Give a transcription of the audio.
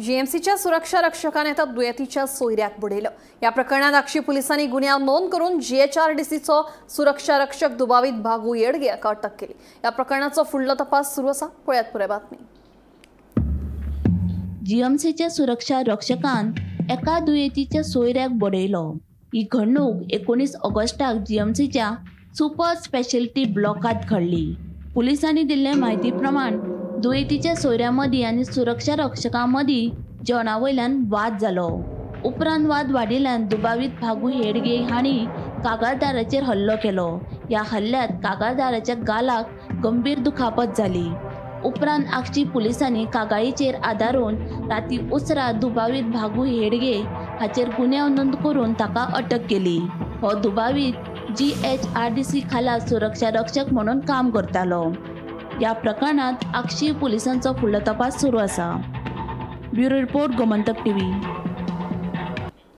जीएमसीच्या सुरक्षा रक्षकान एका दुयेंतीच्या सोयऱ्याक बडयलो. ह्या प्रकरणात आगशी पुलिसांनी गुन्यांव नोंद करून जीएचआरडीसीचो सुरक्षा रक्षक दुबावीत भागू येडगे हाका अटक केली. ह्या प्रकरणाचो फुडलो तपास सुरू आसा. पळयात पुराय बातमी. जीएमसीच्या सुरक्षा रक्षकान एका दुयेंतीच्या सोयऱ्याक बडयलो. ही घडणूक 19 ऑगस्टाक जीएमसीच्या सुपर स्पेशलिटी ब्लॉकात घडली. पुलिसांनी दिल्ले म्हायती प्रमाण दुयेंतीच्या सोयऱ्या मदीं आनी सुरक्षा रक्षकां मदीं जेवणा वयल्यान वाद जालो. उपरांत वाद वाडिल्ल्यान दुबावीत भागू हेडगे हांणी कागाळदाराचेर हल्लो केलो. ह्या हल्ल्यांत कागाळदाराच्या गालाक गंभीर दुखापत जाली. उपरांत आगशी पुलिसांनी कागाळीचेर आदारून राती उसरां दुबावीत भागू हेडगे हाचेर गुन्यांव नोंद करून ताका अटक केली. हो दुबावीत जीएचआरडीसी खाला सुरक्षा रक्षक म्हणून काम करतालो. ह्या प्रकरणात आगशी पुलिसांचो फुडलो तपास सुरू आसा. Bureau report, Gomantak TV.